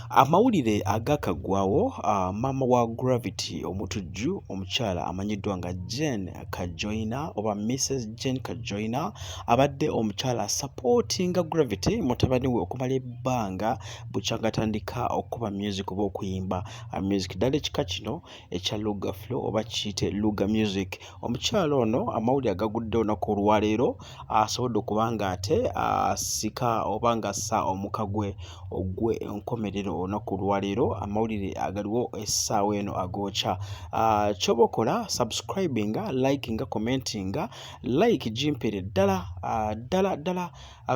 Amawulire agakaggwawo, maama wa Gravity Omutujju, omukyala amanyiddwa nga Jane Kajoyina oba Mrs Jane Kajoyina, abadde omukyala asapootinga Gravity mutabani we okumala ebbanga bukyanga atandika okukuba music oba okuyimba music ddala ekika kino ekya Luga Flow oba kiyite Luga Music. Omukyala ono amawulire agagudde olunaku olwaleero asobodde okuba nga ate asika oba ng'assa omukka gwe ogw'enkomerero olunaku olwaleero. Amawulire agaliwo essaawa eno agookya. Ky'oba okola, subscribinga, likinga, commentinga, like gimpeere ddala ddala ddala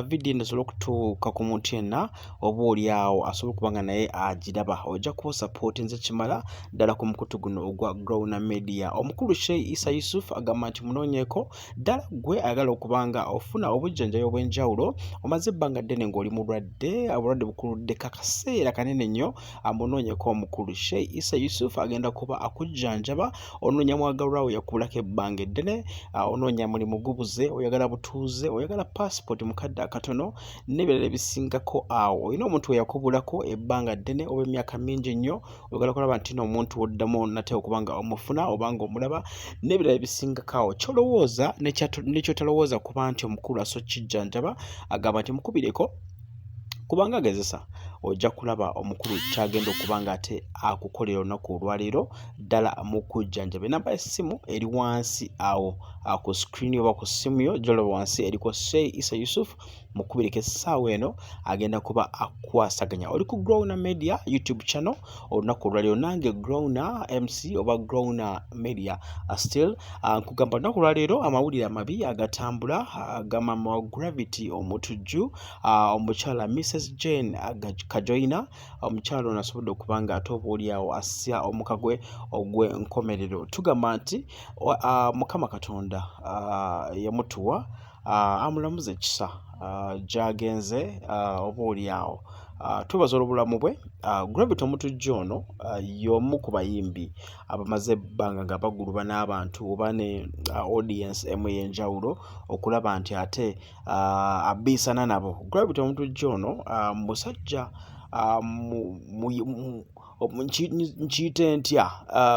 vidiyo eno esobole okutuuka ku muntu yenna oba oli awo asobola okuba nga naye agiraba. Ojja kuba osapootinze kimala ddala ku mukutu guno ogwa Growner Media. Omukulu Sheikh Isa Yusuf agamba nti munoonyeeko ddala ggwe ayagala okuba nga ofuna obujjanjabi obw'enjawulo, omaze ebbanga ddene ng'oli mulwadde, obulwadde bukuluddeko akaseera kanene nnyo, amunoonyeko omukulu Sheikh Isa Yusuf, agenda kuba akujjanjaba. Onoonya mwagalwa we yakubulako ebbanga eddene, onoonya mulimu gubuze, oyagala butuuze, oyagala passport mu kadde akatono n'ebirala ebisingako awo. Olina omuntu we yakubulako ebbanga ddene oba emyaka mingi nnyo, oyagala kulaba nti n'omuntu woddamu nate okuba nga omufuna oba nga omulaba n'ebirala ebisingako awo. Ky'olowooza ne ky'otalowooza kuba nti omukulu asobola okukijjanjaba, agamba nti mukubireko kubanga agezesa, ojja kulaba omukulu kyagenda okuba nga ate akukolera olunaku olwaleero ddala mu kujjanjaba. Enamba y'essimu eri wansi awo ku screen oba ku ssimu yo gy'olaba wansi eriko Sheikh Isa Yusuf, mukubireko essaawa eno, agenda kuba akwasaganya. Oli ku Growner Media YouTube channel olunaku olwaleero, nange Growner MC oba Growner Media. Still nkugamba olunaku olwaleero amawulire amabi agatambula ga maama wa Gravity Omutujju, omukyala Mrs Jane Kajoyina. Omukyala ono asobodde okuba nga ate oba oli awo assa omukka gwe ogw'enkomerero. Tugamba nti Mukama Katonda yamutuwa amulamuze ekisa gy'agenze oba oli awo. Twebaza olw'obulamu bwe. Gravity Omutujju ono y'omu ku bayimbi abamaze ebbanga nga baguluba n'abantu oba ne audience emu ey'enjawulo okulaba nti ate abiisana nabo. Gravity Omutujju ono musajja nkiyite ntya,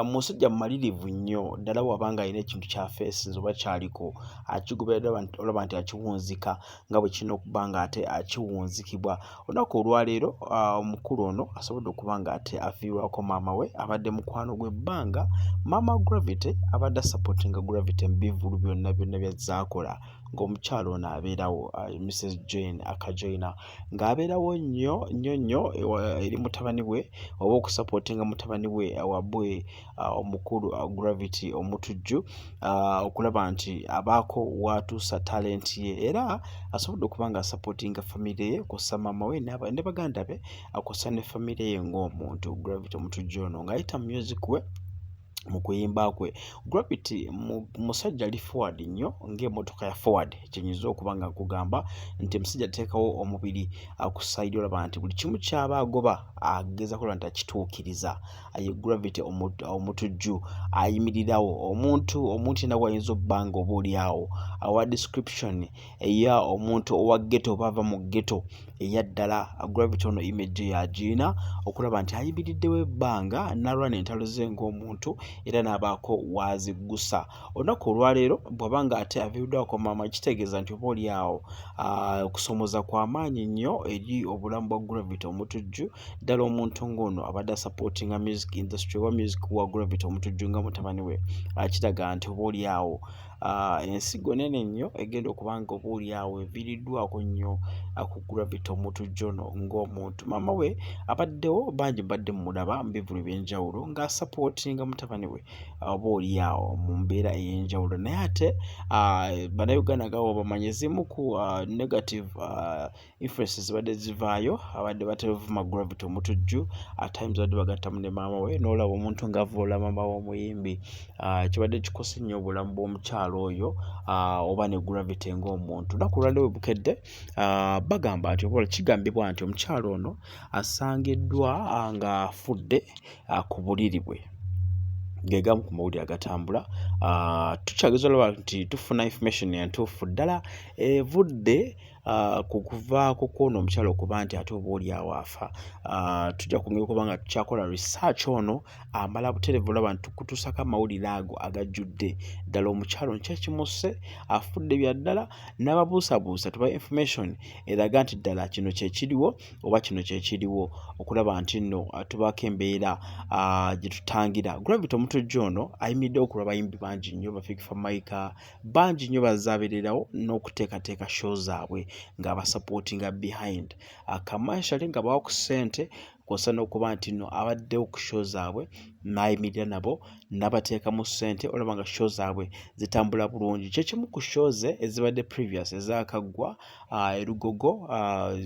musajja mumalirivu nnyo ddala. Bw'aba nga alina ekintu ky'afeesinze oba ky'aliko, akigoberera olaba nti akiwunzika nga bwe kirina okuba nga ate akiwunzikibwa. Olunaku olwaleero omukulu ono asobodde okuba nga ate afiirwako maama we abadde mukwano gw'ebbanga. Maama Gravity abadde asapootinga Gravity mu bivvulu byonna byonna by'azze akola ng'omukyala ono abeerawo, Mrs Jane Kajoyina, ng'abeerawo nnyo nnyo nnyo eri mutabani we oba okusapootinga mutabani we wabwe omukulu Gravity Omutujju okulaba nti abaako w'atuusa talent ye, era asobodde okuba nga asapootinga famire ye kw'ossa maama we ne baganda be kw'ossa ne famire ye ng'omuntu. Gravity Omutujju ono ng'ayita mu music we, mu kuyimba kwe. Gravity musajja ali forward nnyo ng'emmotoka ya Forward, kyenyinza okuba nga nkugamba nti omusajja ateekawo omubiri ku side, olaba nti buli kimu ky'aba agoba agezaako olaba nti akituukiriza. Ye Gravity Omutujju ayimirirawo omuntu yenna gw'ayinza okuba nga oba oli awo awa description eya omuntu owa ghetto oba ava mu ghetto eya ddala, Gravity ono image ye agirina okulaba nti ayimiriddewo ebbanga n'alwana entalo ze ng'omuntu era n'abaako w'aziggusa. Olunaku olwaleero bw'aba nga ate aviiriddwako maama, kitegeeza nti oba oli awo okusoomooza kwa maanyi nnyo eri obulamu bwa Gravity Omutujju. Ddala omuntu ng'ono abadde asapootinga music industry oba music wa Gravity Omutujju nga mutabani we, kiraga nti oba oli awo ensigo nnene nnyo egenda okuba nga oba oli awo eviiriddwako nnyo ku Gravity Omutujju ono ng'omuntu. Maama we abaddewo, bangi mbadde mmulaba mu bivvulu eby'enjawulo ng'asapootinga mutabani we oba oli awo mu mbeera ey'enjawulo, naye ate Bannayuganda nga bwe bamanyi, ezimu ku negative influences zibadde zivaayo, abadde batera ovuma Gravity Omutujju, at times badde bagattamu ne maama we, n'olaba omuntu ng'avvoola maama w'omuyimbi, kibadde kikosa nnyo obulamu bw'omukyala oyo oba ne Gravity ng'omuntu. Olunaku olwaleero we bukedde bagamba nti oba kigambibwa nti omukyala ono asangiddwa ng'afudde ku buliri bwe. Ge gamu ku mawulire agatambula. Tukyageza olaba nti tufuna information entuufu ddala evudde Ku kuvaako kw'ono omukyala okuba nti ate oba oli awo afa, tujja kwongera okuba nga tukyakola research ono amala butereevu olaba nti tukutuusako amawulire ago agajjudde. Ddala omukyala ono ki ekimusse, afudde bya ddala? N'ababuusabuusa tubawe information eraga nti ddala kino kye kiriwo oba kino kye kiriwo, okulaba nti nno tubaako embeera gye tutangira. Gravity Omutujju ono ayimiriddewo ku lw'abayimbi bangi nnyo, ba Fik Fameica bangi nnyo bazze abeererawo n'okuteekateeka show zaabwe ng'abasupportinga behind commercially, nga bawa ku ssente, kw'ossa n'okuba nti nno abaddewo ku show zaabwe n'ayimirira nabo n'abateekamu ssente olaba nga show zaabwe zitambula bulungi. Kye kimu ku show ze ezibadde previous ezaakaggwa e Lugogo,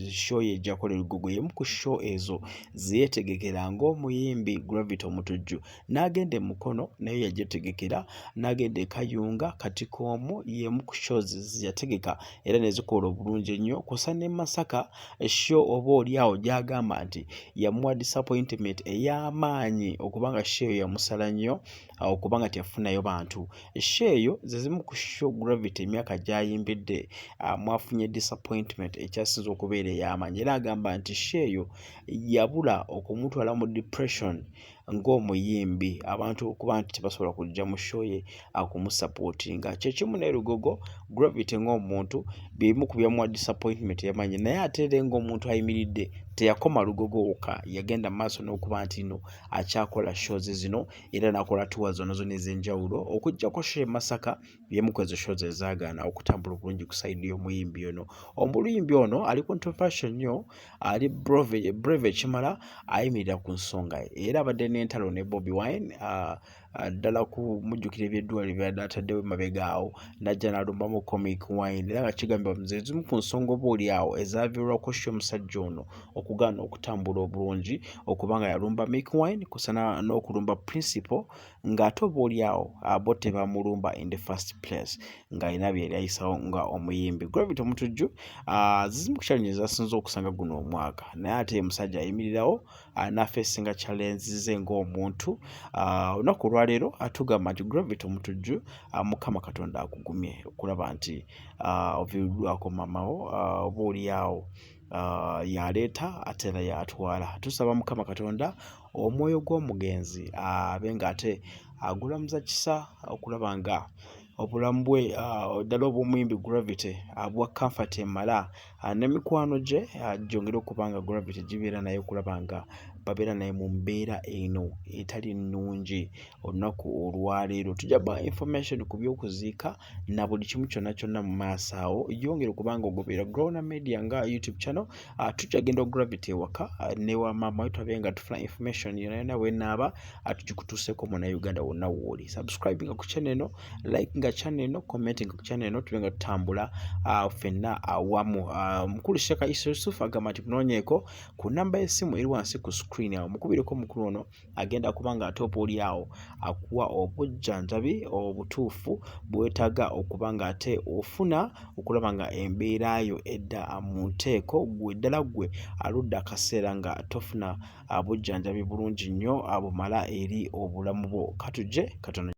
show ye ejjakola e Lugogo y'emu ku show ezo ze yeetegekera ng'omuyimbi Gravity Omutujju, n'agenda e Mukono naye yagyetegekera, n'agenda e Kayunga Katikoomu y'emu ku shows ze yategeka era ne zikola obulungi ennyo, kw'ossa ne Masaka show oba oli awo gy'agamba nti yamuwa disappointment ey'amaanyi okuba nga show eyo yamusala nnyo okuba nga teyafunayo bantu. Show eyo ze zimu ku show Gravity emyaka gy'ayimbidde mwafunye disappointment ekyasinze okubeera ey'amaanyi, era agamba nti show eyo yabula okumutwala mu depression ng'omuyimbi, abantu okuba nti tebasobola kujja mu show ye okumusupportinga. Kye kimu ne Lugogo, Gravity ng'omuntu by'ebimu ku byamuwa disappointment ey'amaanyi, naye ate era ng'omuntu ayimiridde teyakoma Lugogo wokka, yagenda mu maaso n'okuba nti nno akyakola shows zino era n'akola tour zonna zonna ez'enjawulo, okuggyako show e Masaka y'emu ku ezo shows ezaagaana okutambula obulungi ku side y'omuyimbi ono. Omuyimbi ono ali controversial nnyo, ali brave ekimala, ayimirira ku nsonga ye era abadde n'entalo ne Bobi Wine ddala ku mujjukira eby'eddwaliro by'abadde ataddewo emabega awo, n'ajja n'alumbamu Comic Wine, era nga kigambibwa ze zimu ku nsonga oba oli awo ezaaviirwako show omusajja ono okugaana okutambula obulungi, okuba nga yalumba Mick Wine kw'ossa n'okulumba Principal, ng'ate oba oli awo bo tebamulumba in the first place, ng'alina bye yali ayisawo nga omuyimbi. Gravity Omutujju zimu ku challenge ezasinze okusanga guno omwaka, naye ate omusajja ayimirirawo n'afeesinga challenge ze ng'omuntu. Olunaku olwaleero atugamba nti Gravity Omutujju, Mukama Katonda akugumye okulaba nti oviiriddwako maama wo, oba oli awo y'aleeta ate era y'atwala. Tusaba Mukama Katonda omwoyo gw'omugenzi abe ng'ate agulamuza kisa, okulaba nga obulamu bwe ddala obw'omuyimbi Gravity abuwa comfort emala, n'emikwano gye gyongere okuba nga Gravity gibeera naye, okulaba nga babeera naye mu mbeera eno etali nnungi olunaku olwaleero. Tujja bba information ku by'okuziika na buli kimu kyonna kyonna mu maaso awo. Yongera okuba nga ogoberera Growna Media nga YouTube channel. Tujja genda Gravity ewaka ne wa maama we, tulabe nga tufuna information yonna yonna bw'enaaba tugikutuuseeko. Munnayuganda wonna w'oli, subscribinga ku channel eno, likinga channel eno, commentinga ku channel eno, tube nga tutambula ffenna awamu. Mukulu Sheikh Isa Yusuf agamba nti munoonyeeko ku namba y'essimu eri wansi ku screen awo, mukubireko omukulu ono, agenda kuba nga ate oba oli awo akuwa obujjanjabi obutuufu bw'wetaaga okuba nga ate ofuna okulaba nga embeera yo edda mu nteeko. Ggwe ddala ggwe aludde akaseera nga tofuna bujjanjabi bulungi nnyo bumala eri obulamu bwo, katujje katono.